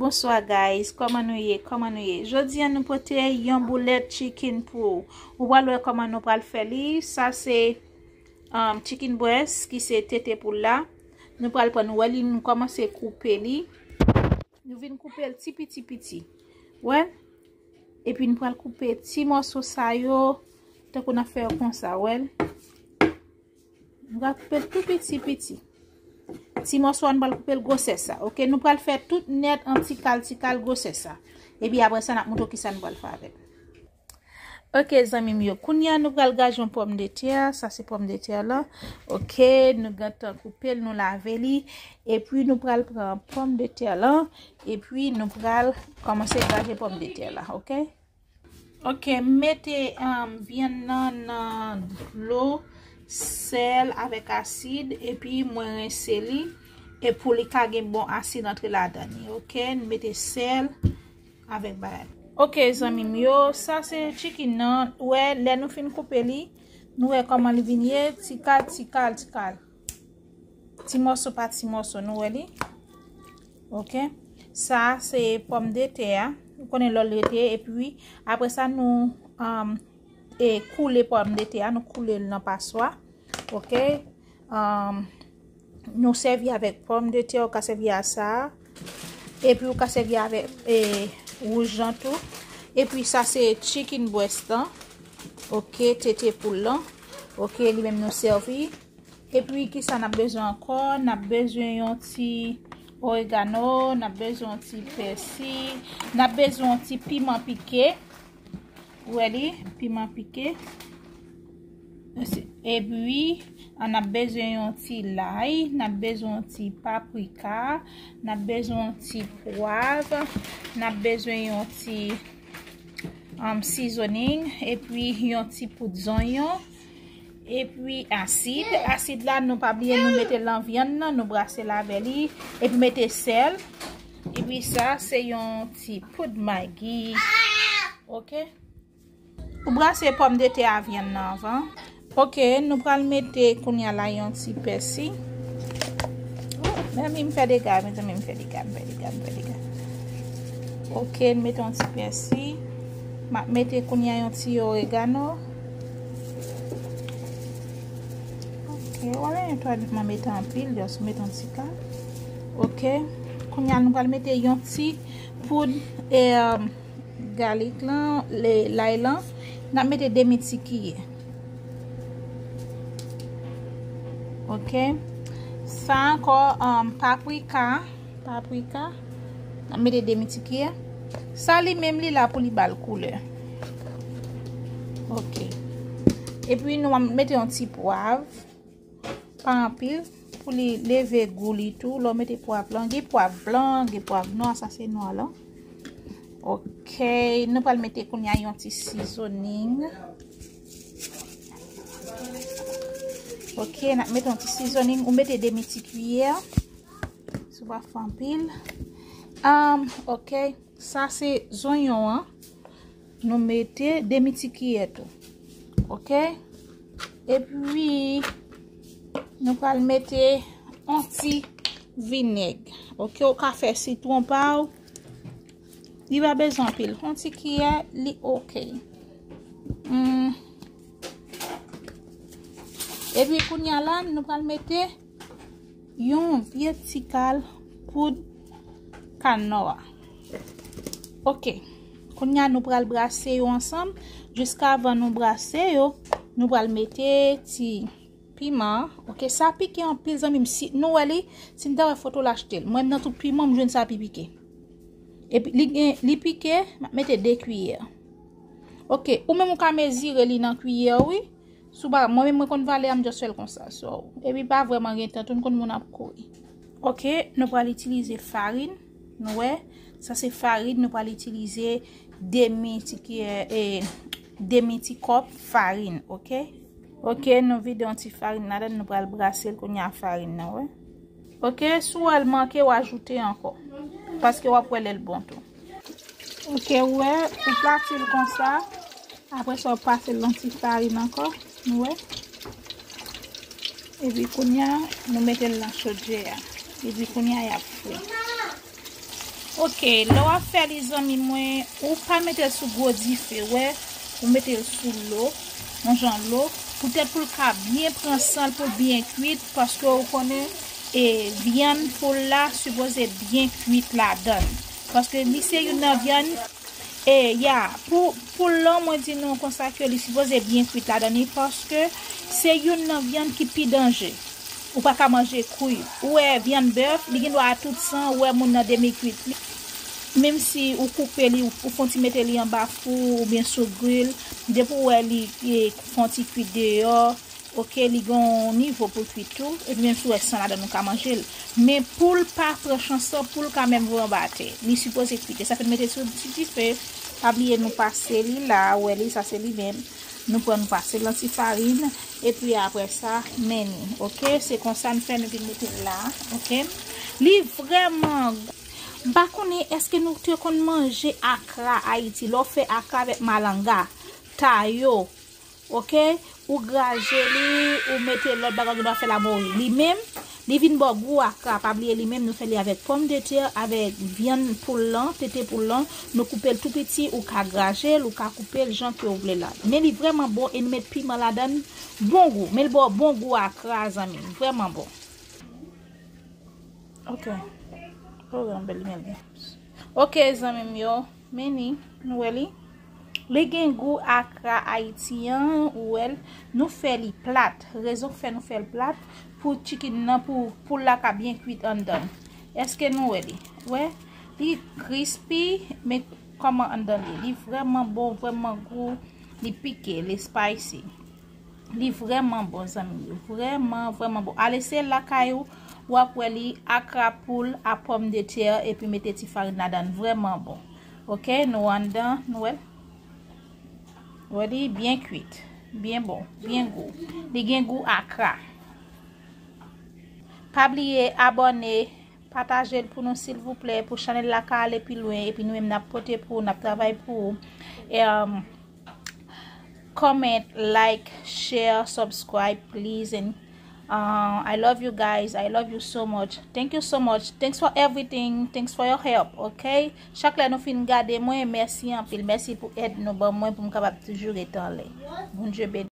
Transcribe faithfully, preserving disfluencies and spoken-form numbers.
Bonswa guys, kòman nou ye? Kòman nou ye? Jodi a nou pote yon boulèt chicken pou ou. Ou pral wè kòman nou pral fè li. Sa se um, chicken breast ki se tete poul la. Nou pral pran, nou wè li, nou kòmanse koupe li. Nou vin koupe l ti piti piti. Wè? Epi nou pral koupe ti mòso sa yo, tankou n ap fè yo konsa, wè l. Nou pral koupe l tou piti piti. Ti mòso a nou pral koupe l gwosè sa. Oke, nou pral fè tout nèt an ti kal ti kal gwosè sa. Epi apre sa n ap montre w kisa nou pral fè avè l. Oke zanmi m yo, kounye a nou pral gajon pòmdetè. Sa se pòmdetè la. Oke, nou gentan koupe l, nou lave li. Epi nou pral pran pòmdetè la. Epi nou pral kòmanse gaje pòmdetè la, oke? Oke, m mete um, vyann nan nan dlo, sèl avèk asid, epi mwen rense li. E pou li ka gen bon asid antre ladan li, oke? M mete sèl avèk bagay. Oke zanmi m yo, sa se chicken nan. Ou wè, lè nou fin koupe li, nou wè kòman li vin ye, ti kal, ti kal, ti kal. Ti mòso pa ti mòso, nou wè li. Oke. Sa se pòmdetè a. Ou konnen lòl rete, epi apre sa nou um, e koule pòmdetè a, nou koule l nan paswa. Oke. Um, nou sèvi avèk pòmdetè, ou ka sèvi a sa. Epi ou ka sèvi avèk e, wouj lan tou. Epi sa se chicken breast lan. Oke, tete poul lan. Oke, li menm nou sèvi. Epi kisa n ap bezwen ankò? N ap bezwen yon ti oregano, n ap bezwen yon ti pèsi, n ap bezwen yon ti piman pike. Ou wè li, piman pike. Epi, n ap bezwen yon ti lay, n ap bezwen yon ti paprika, n ap bezwen yon ti pwav, n ap bezwen yon ti um, seasoning, epi yon ti poud zonyon, epi asid. Asid la, nou pa bliye nou mete l nan vyann nan, nou brase l avè li, epi mete sèl. Epi sa, se yon ti poud magi. Oke? Ou brase pòmdetè a vyann nan anvan. Oke, nou pral mete kounye a la yon ti pèsi. Oh, mezanmi, m fè dega, mezanmi, m fè dega, m fè dega, m fè dega. Oke, n mete yon ti pèsi. M ap mete kounye a yon ti oregano. Oke, wè, men yon twa mete anpil, just mete yon ti kal. Oke, kounye a nou pral mete yon ti poud e, um, galik lan, lay lan, n ap mete demi ti kiyè. Oke. Sa ankò, um, paprika, paprika, n ap mete demi ti kiyè. Sa li menm li la pou li ba l koulè. Oke. Epi nou mete yon ti pwav. Pa anpil, pou li leve gou li tou. Lè w mete pwav lan, gen pwav blan, gen pwav nwa, sa se nwa lan. Oke, nou pral mete kounye a yon ti seasoning. Oke, n ap mete yon ti seasoning. Ou mete demi ti kiyè. Si w pa fè anpil. Um, oke. Sa se zonyon an. Nou mete demi ti kiyè tou. Oke? Epi, nou pral mete yon ti vinèg. Oke? Ou ka fè sitwon pa w. Li pa bezwen anpil. Yon ti kiyè, li oke. Hmm. Epi, kounye a la, nou pral mete yon vye ti kal poud kann nò a. Oke. Kounye a nou pral brase yo ansanm. Jiskavan nou brase yo, nou pral mete ti piman. Oke, sa pike anpil zanmi m. Si nou wè li, si n ta wè foto l achte l. Mwen nan tout piman m jwenn sa pi pike. Epi li gen, li pike, m ap mete de kiyè. Oke, ou menm ou ka mezire li nan kiyè w, wi. Si w pa, mwen menm mwen konn valè a, m just fè l konsa. So, epi pa vrèman gen tan tou, n konn moun ap kouri. Oke, nou pral itilize farin. Nou wè, sa se farin, nou pral itilize demi ti kiyè, e, demi ti kòp farin, oke? Oke, nou vide yon ti farin ladan, nou pral brase l kounye a farin nan, wè. Oke, si w wè l manke, w ajoute ankò. Paske w ap wè lè l bon tou. Oke, ou wè, ou plati l konsa. Apre sa, w pase l nan ti farin ankò. Nou wè. Epi kounye a, nou mete l nan chodyè a. Epi kounye a, y ap fri. Ok, lè w ap fè li, zanmi mwen, ou pa mete l sou gwo dife, wè, ou mete l sou lo, yon jan lo, poutèt pou l ka byen pran san l, pou l byen kwit, paske ou konnen, e, vyann poul la sipoze byen kwit ladan l. Paske li se youn nan vyann, e, ya, pou, poul lan, mwen di nou konsa ke li sipoze byen kwit ladan li, paske se youn nan vyann ki pi danje. Ou pa ka manje kri. Ou wè vyann bèf, li gen dwa a tout san, ou wè moun nan demi kwit li. Menm si ou koupe li, ou, ou fè yon ti mete li anba fou oubyen sou gril, depi ou wè li, e, fè yon ti kwit deyò, ok, li gen yon nivo pou l kwit tou, epi menm si ou wè san ladan l, ou ka manje l. Men poul pa pran chans lan, poul ka menm voye anba atè. Li sipoze kwit. E sa fè n mete sou ti dife. Pa bliye nou pase li la, ou wè li, sa se li menm. Nou pran, nou pase l nan ti farin, epi apre sa, men ni, ok? Se konsa n fè, nou vin mete l la, ok? Li vrèman gou. M pa konnen èske nou te konn manje akra Ayiti, lè w fè akra avèk malanga, tayo, ok? Ou graje li, ou mete lòt bagay, ou gen dwa fè lamori. Li menm, li vin ba w gou akra, pa bliye li menm, nou fè li avèk pòmdetè, avèk vyann poul lan, tete poul lan, nou koupe l tou piti, ou ka graje l, ou ka koupe l jan ke w vle la. Men li vrèman bon e nou met piman ladan l, bon gou. Men l ba w bon gou akra, zanmi m, vrèman bon. Ok. Oh, yon bèl limyè. Ok, zanmi m yo. Men ni, nou wè li. Li gen gou akra Ayiti an, ou wè l. Nou fè li plat. Rezon k fè nou fè l plat, pou chicken nan, pou poul la ka byen kwit anndan. Èske nou wè li? Wè, li crispy, men kòman anndan li? Li vrèman bon, vrèman gou, li pike, li spicy. Li vrèman bon, zanmi m yo. Vrèman, vrèman bon. Al eseye l lakay ou, w ap wè li, akra poul a pòmdetè, epi mete ti farin ladan l. Vrèman bon. Ok, nou anndan, nou wè l. Wè li byen kwit, byen bon, byen gou. Li gen gou akra. Pa bliye abòne, pataje l pou nou silvouplè, pou chanèl la ka ale pi lwen, epi nou menm n ap pote pou ou, n ap travay pou ou. E, um, comment, like, share, subscribe, please, and, uh, I love you guys. I love you so much. Thank you so much. Thanks for everything. Thanks for your help, ok? Chak lè nou fin gade mwen, mèsi anpil. Mèsi pou èd nou ban mwen pou m kapab toujou rete anlè. Bondye beni.